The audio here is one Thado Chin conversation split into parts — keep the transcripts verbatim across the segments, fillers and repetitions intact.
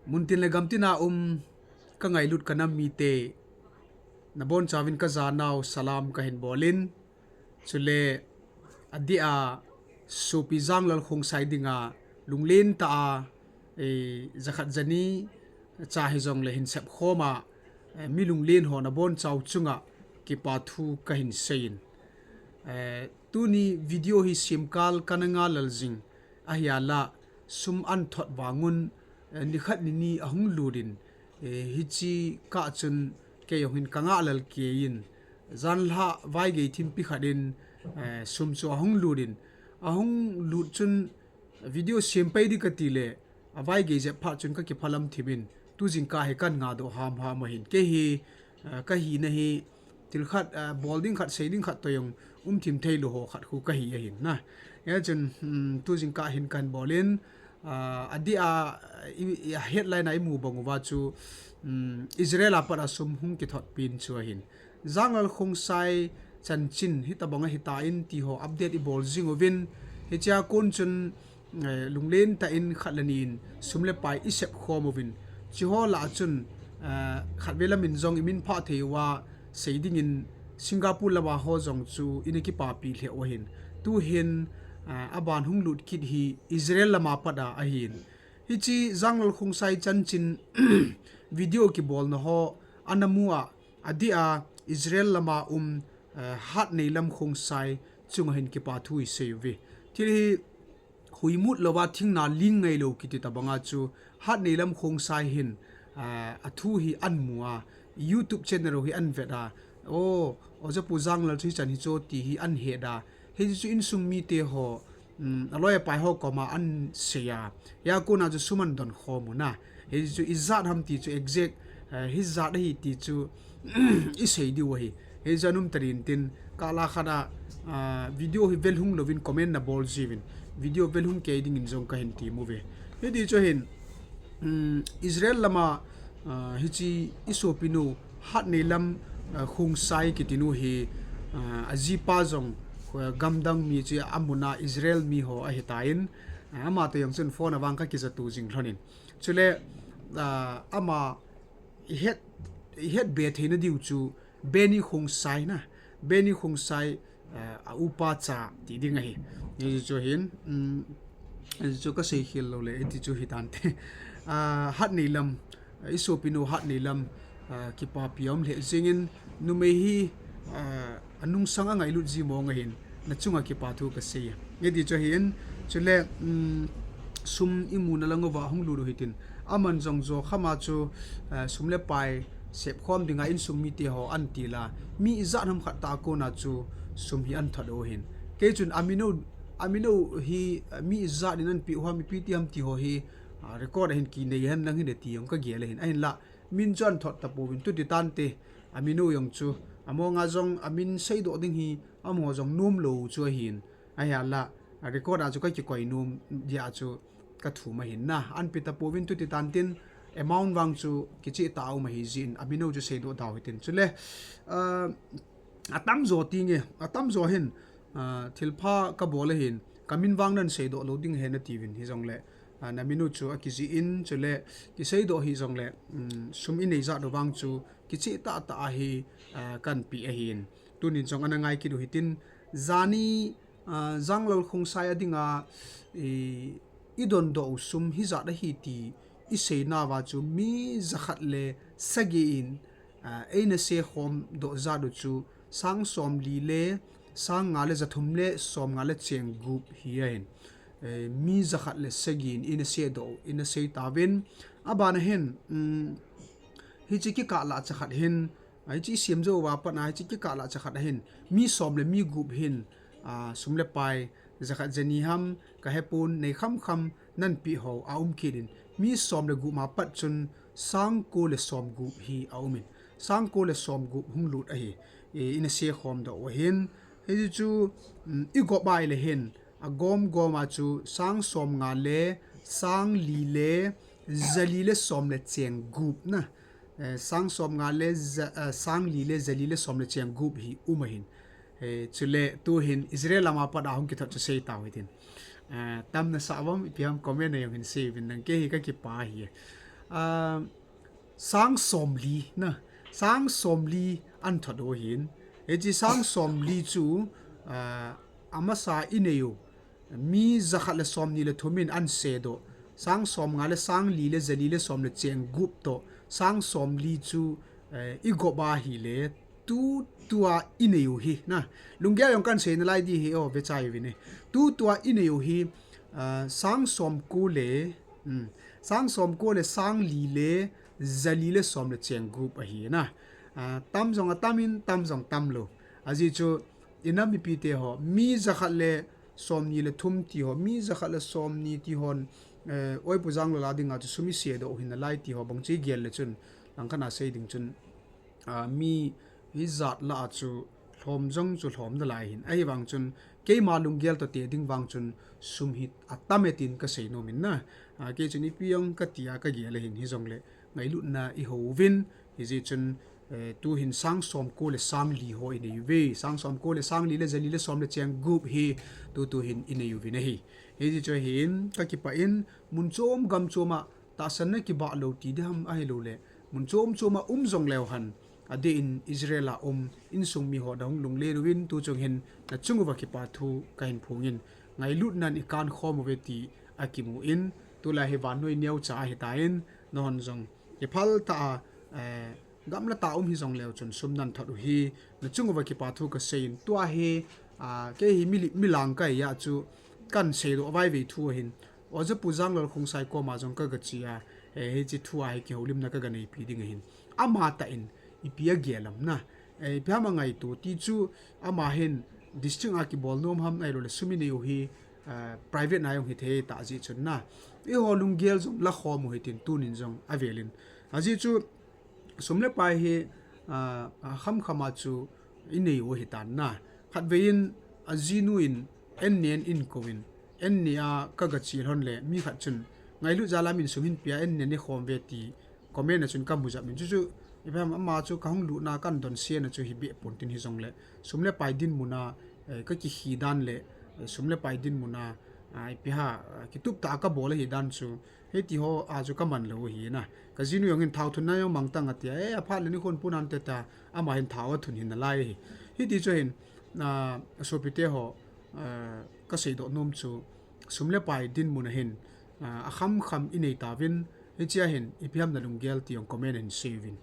Muntin le gamtina um ka ngailut ka nam mite, nabonchauvin ka janau salam ka hin bolin. Chule adeh a sopi Janglal Khongsai dinga lunglen tah a, eh, jakhat jani cha hijongle hin sepkhom a, eh, mi lunglen ho nabonchau chunga kipa thu ka hin seiyin. Eh, tuni video hi semkal kana ngalal jing ahi a la, sum an thot vangun, eh, nikhat nini ahung lutin, eh, hichi kah chun kei jong hin ka ngalal keiyin, janlhah vaigei thimpi khat in, eh, sum chu ahung lutin, ahung lut chun video sem pai di ka ti le, a vaigei jep phat chun ka kiphalam thimin, tu jingkah hi kan ngadoh hamham ahin. Kei hi, eh, ka hina hi thil khat, eh, bol ding khat, sei ding khat toh jong um thim thei lou ho khat khu ka hi ahin na. Hijeh chun, hmm, tu jingkah hin kan bolin, ah, adeh a, i, i headline a i mu bang uva chu, hmm, Israel a pat a sum hung kithot pin chu ahin. Janglal Khongsai chanchin hitabang ahitan ti ho update i bol jing uvin, hichea kon chun, eh, lunglen tah in khat le ni in sum le pai i sepkhom uvin. Chi ho lah a chun, eh, khatvei lam in jong i min phah thei uva sei dingin Singapore lama ho jong chu ina kipapi lheh u ahin. Tu hin, eh, aban hung lut kit hi Israel lama pat a ahin. Hichi Janglal Khongsai chanchin video kibolna ho ana mu a, adeh a Israel lama um, eh, Hatneilam Khongsai chunga hin kipa thu i sei uve. Thil hi huimut louva thingna ling ngai lou kiti tabanga chu Hatneilam Khongsai hin, ah, a thu hi an mu a, YouTube channel hi an vet a, o, Oja Pu Janglal chu hichan hichu ti hi an het a, hichu insung mite ho, um, aloi apai ho koma an sei a, hia kona chu sum an don khom u na. Hichu ijat ham ti chu exact, eh, hijat ahi ti chu i sei diu ahi. Hichu anum tadin tin, kala khat a, ah, video hi vel hung louvin comment na bol jiuvin. Video vel hung kei dingin jong ka hin ti mu ve. Hiti chu hin, um, Israel lama, ah, hichi i sopinu Hatneilam, ah, Khongsai kitinu hi, ah, ajipa jong, ah, gamdang mi chu a muna Israel mi ho ahitan, ah, ama toh jong chun phone a vang ka kija tu jing lhonin. Chule, ah, ama i het, i het be theina diu chu Benny Khongsai na. Benny Khongsai, ah, a upa cha ti ding ahi. Hichu hin, um, hichu ka sei khel lou le, hiti chu hitante. Ah, Hatneilam, i sopinu Hatneilam, ah, kipapi a um lheh jingin, numei hi, ah, anungsang angailut ji mong ahin, na chunga kipa thu ka sei. Hiti chu hin, chule, um, sum i muna lang uva hung lut u hitin. Aman jong jo khama chu, ah, sum le pai sepkhom dinga insung mite ho an ti la, mi ijat ham khat tah a kona chu sum hi an thot u ahin. Kei chun aminu, aminu hi, ah, mi ijat in an pe u ham, ipi ti ham ti ho hi, ah, record a hin kinei hen lang hile ti jong ka gel ahin. Ahinla, min chu an thot tapouvin, tuti tante, aminu jong chu, amonga jong amin seidoh ding hi, amaho jong nom lou chu ahin. Ahia la, a record a chu ka kikoi nom dia chu ka thum ahin na. An pe tapouvin, tuti tantin, amount vang chu kicheh tah a um ahi jeh in, aminu chu seidoh dau hitin. Chule, ah, atamjo tinge, atamjo hin, ah, thilpha ka bol ahin, ka min vang nan seidoh lou ding ahi natiuvin hijongle, ah, na minu chu akijih in, chule kiseidoh hijongle, um, sum i nei jat u vang chu kicheh tah tah a hi, ah, kan pe ahin. Tunin jong ana ngai kit u hitin, jani, ah, Janglal Khongsai a dinga, i, i dondoh u sum hijat ahi ti i seinauva chu mi jakhat le sagi in, ah, eina sekhom doh jat u chu sang somli le sang nga le jathum le somnga le cheng gup hi ahin. Eh, mi jakhat le sagi in ina sedoh u, ina sei tauvin. Abana hin, um, hichi kikah lah chakhat hin, ah, hichi i sem jou uva pat na, hichi kikah lah chakhat a hin, mi som le mi gup hin, ah, sum le pai, jakhat jani ham, ka hepon, nei khamkham, nan pe ho, a um kit in, mi som le gup ma pat chun, sang ko le som gup hi a um in, sang ko le som gup hung lut ahi, eh, ina sekhom doh u ahin, hichu, um, i gop a ile hin, agom gom a chu, sang somnga le, sang li le, jali le som le cheng gup na. Eh, sang somnga le ja, eh, sang li le jali le som le cheng gup hi um ahin. Eh, chule tu hin Israel lama pat a hung kithot chu sei tau hitin. Eh, tam na sa uvam, ipi ham comment a jong hin sei uvin lang, kei hi ka kipa hi. Aa, sang somli na, sang somli an thot u hin. Hiche sang somli chu, aa, amasa i nei u. Mi jakhat le somni le thum in an sedoh. Sang somnga le sang li le jali le som le cheng gup toh. Sang somli chu, eh, i gop a hile tutua i nei u hi na. Lunggel jong kan sei nalai di hi o, vechai uvin e. Tutua i nei u hi, ah, sang somko le, um, sang somko le sang li le jali le som le cheng gup ahi na. Ah, tam jong atam in, tam jong tam lou. Ajeh chu, i nam mipi te ho, mi jakhat le somni le thum ti ho, mi jakhat le somni ti hon, eh, Oipu Janglal a dinga chu sum i sedoh u hi nalai ti ho, bang chu i gel le chun, langkhat a sei ding chun, ah, mi hi jat lah a chu lhom jong chu lhom nalai hin. Ahivang chun, keima lunggel toh te ding vang chun, sum hi atam e tin ka sei nom in na. Ah, kei chun ipi jong ka ti a ka gel ahin, hijongle ngailutna i hou uvin, hijeh chun, eh, tu hin sang somko le sang li ho i nei uve. Sang somko le sang li le jali le som le cheng gup hi tutu hin i nei uvin ahi. Hijeh chun hin ka kipah in mun chom gam chom a tahsanna kibah lou ti ding ham ahilou le mun chom chom a um jong leu hen, adeh in Israel a um insung mi ho na hung lunglen uvin tu chung hin na chung uva kipa thu ka hin phong in, ngailutnan i kan khom uve ti akimu in, tulai hi vannoi neocha ahi tan, na hon jong kiphal tah a, eh, gamla tah a um hi jong leu chun sum nan thot u hi, na chung uva kipa thu ka sei in, tua hi, ah, kei hi mi li-, mi lang ka hi a chu kan seidoh vaivei thu ahin, Ojapu Janglal Khongsai koma jong ka ga che a, eh, hiche thu a hi kihoulimna ka ga neipi ding ahin. Ama tah in, ipi a gel am na. Eh, ipi ham a ngaito ti chu ama hin district a kibol nom ham ahilou le sum i nei u hi, eh, private na jong hi thei tah jeh chun na. Eiho lunggel jong la khom u hitin tunin jong avel in. Ajeh chu, sum le pai hi, ah, ah, kham kham a chu i nei u ahi tan na. Khatvei in ajinu in an nen in kou in, an ne a ka ga che lhon le mi khat chun, ngailut jal a min sum hin pia, an nen i khom uve ti comment a chun ka mu jap in. Chuchu, ipi ham ama chu ka hung lutna kan don se na chu hi beh pon tin hijongle, sum le pai dinmun a, eh, ka kikhi dan le, eh, sum le pai dinmun a, ah, ipi ham, ah, kitup tah a ka bol ahi dan chu, hiti ho a chu ka man lou ahi na. Ka jinu jong hin thao thunna jong mang tan ati a, eh, aphat le nikhon pun an te ta, ama hin thao a thun hin nalai ahi. Hiti chu hin, ah, sopite ho, ah, ka seidoh nom chu, sum le pai dinmun a hin, ah, akham kham i nei tauvin, hiche a hin, ipi ham na lunggel ti jong comment a hin sei uvin.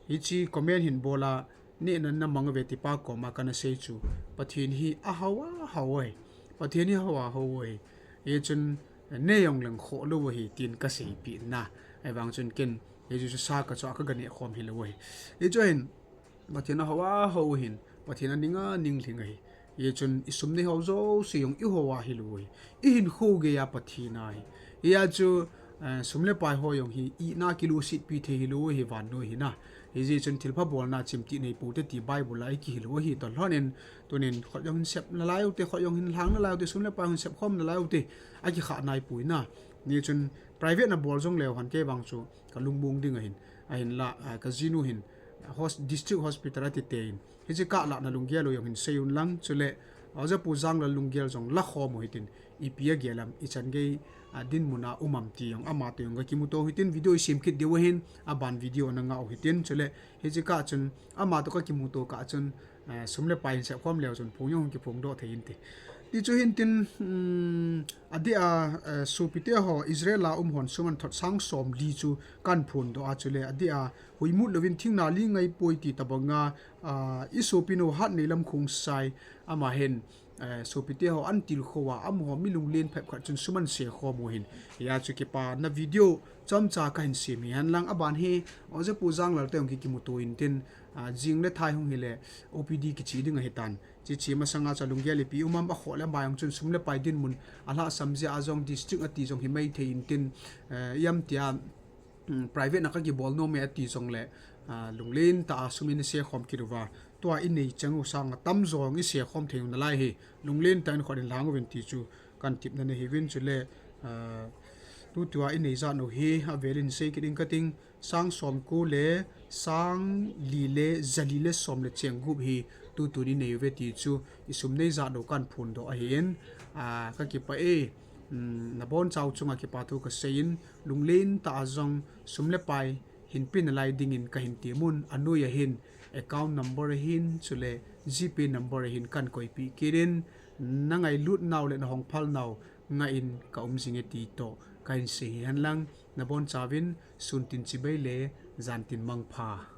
Hiche comment hin bol a, nehna na mang uve ti pa koma kana sei chu, Pathen hi ahao a hao ahi. Pathen hi ahao a hao ahi. Hichun, ne jong leng khoh lou ahi, tin ka seipeh na. Ahivang chun ken, hichu chu sa ka chu a ka ga neh khom hilou ahi. Hichu hin, Pathen ahao a hao ahin, Pathen aning a ning lhing ahi. Hichun i sum nei ho jouse jong i hao a hilou ahi. I hinkho gei a Pathen a ahi. Hia chu, eh, sum le pai ho jong hi, i na kilusetpi thei hilou ahi vannoi hin a. Hijeh chun thilpha bolna chimtih nei pou te ti Bible a i kihil u ahi toh lhon in, tunin khut jong hin sep nalai u te, khut jong hin lhang nalai u te, sum le pai hin sep khom nalai u te, a kikhah nai poi na. Hichun private na bol jong leu hen kei vang chu ka lungmong ding ahin, ahinla, ah, ka jinu hin, ah, hos-, district hospital a ti te in, hiche kah lah na lunggel u jong hin sei un lang, chule, ah, Ojapu Janglal lunggel jong la khom u hitin, ipi a gel am, i chan gei, ah, dinmun a um am ti jong, ama toh jong ka kimuto u hitin, video i sem kit diu ahin, aban video na ngah u hitin, chule, hiche kah chun, ama toh ka kimuto kah chun, eh, sum le pai hin sep khom leu chun phung jong hung kiphong doh thei inte. Ti chu hin tin, um, adeh a, eh, sopite ho Israel a um hon sum an thot sang somli chu kan phondoh a, chule adeh a huimut louvin thing na li ngai poi ti tabang a, ah, i sopi nu Hatneilam Khongsai ama hin, eh, sopite ho an tilkhou a, amaho mi lunglen phabep khat chun sum an se khom u hin. Hia chu kipana video chomcha ka hin sem hi hen lang aban hi, Ojapu Janglal te jong ki kimuto in tin, ah, jing le thai hung hile O P D kiche ding ahi tan. Che che masang a chu lunggel ipi um am a khoh le ama jong chun sum le pai dinmun a lhahsam jeh a jong district a ti jong hi mai thei in tin, eh, ipi ham tia, um, private na ka kibol nom e ati jongle, ah, lunglen tah a sum in i se khom kit uva. Tua i nei cheng u sang a tamjo jong i se khom thei u nalai hi. Lunglen tah in khut in lhang uvin ti chu kan tipna na hiuvin chule, ah, tutua i nei jat u hi avel in sei kit ing kating, sang somko le, sang li le, ja li le, som le cheng gup hi, tutun i nei uve ti chu, i sum nei jat u kan phondoh ahin, ah, ka kipah e, Nabonchau chunga kipathu kaseiyin, lunglen tah a jong sum le pai hinpe nalai dingin kahin temun, anoi ahin account number ahin chule GPay number ahin kahin koipeh kit in, nangailut nau le nahong phal nau ngah in kaum jinge ti toh kahin sei hihen lang, nabonchauvin sun tin chibai le jan tin mangpha.